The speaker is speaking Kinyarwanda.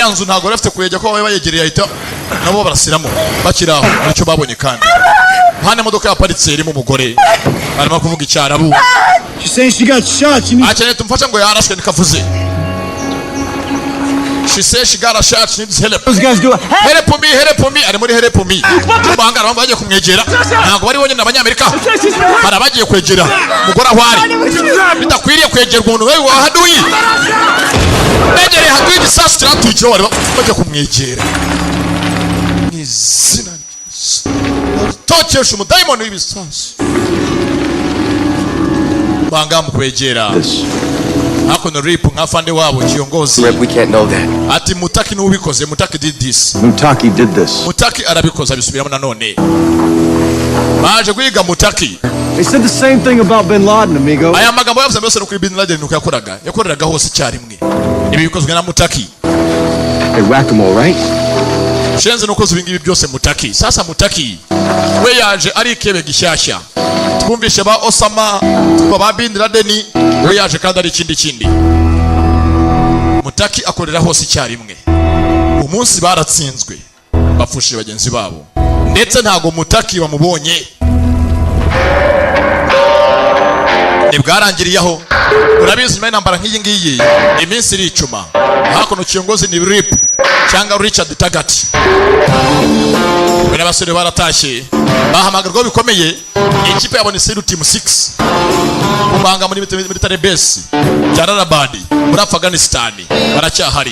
Iriya nzu ntabwo bari bafite kuyejya ko babaye bayegereye ahita nabo barasiramo. Bakiri aho hari icyo babonye kandi hano imodoka yaparitse irimo umugore arimo kuvuga Icyarabu. She's saying she got shot. She needs. Akeneye tumufashe ngo yarashwe, nikavuze. She says she got a shot, she needs help. Those guys do. Help me, help me, ari muri help me. Bangara bagiye kumwegera, ntabwo bari bonyine, Abanyamerika hari abagiye kwegera umugore aho ari. Bidakwiriye kwegera umuntu wewe wa haduyi. Begereye haduyi, igisasu kiraturikira. Bari bajya kumwegera mu izina rya Yesu. Tokesha umudayimoni w'ibisasu. Banga mu kwegera hakuno Rip nka fande wabo kiongozi. Rip, we can't know that. Ati Mutaki niwe ubikoze. Mutaki did this. Mutaki did this. Mutaki arabikoze, abisubiramo nanone. Baje guhiga Mutaki. They said the same thing about Bin Laden, amigo. Aya magambo yavuze mbese no kuri Bin Laden, nuko yakoraga, yakoreraga hose icyarimwe. Ibi bikozwe na Mutaki. Hey, whack-a-mole, right? Shenze nukoze ibi ngibi byose Mutaki. Sasa Mutaki we yaje ari ikebe gishyashya. Twumvishe ba Osama, twumva ba Bin Laden, we yaje kandi ari ikindi kindi. Mutaki akorera hose icyarimwe. Umunsi baratsinzwe, bapfushije bagenzi babo, ndetse ntago Mutaki bamubonye. Ntibwarangiriye aho. Urabizi, nyuma y'intambara nk'iyi ngiyi iminsi iricuma. Hakuno kiongozi ni Rip cyangwa Richard Tagati. We n'abasore baratashye, bahamagarwaho bikomeye. Ikipe yabo ni SEAL Team 6 kubanga muri military base Jalalabad muri Afghanistan, baracyahari.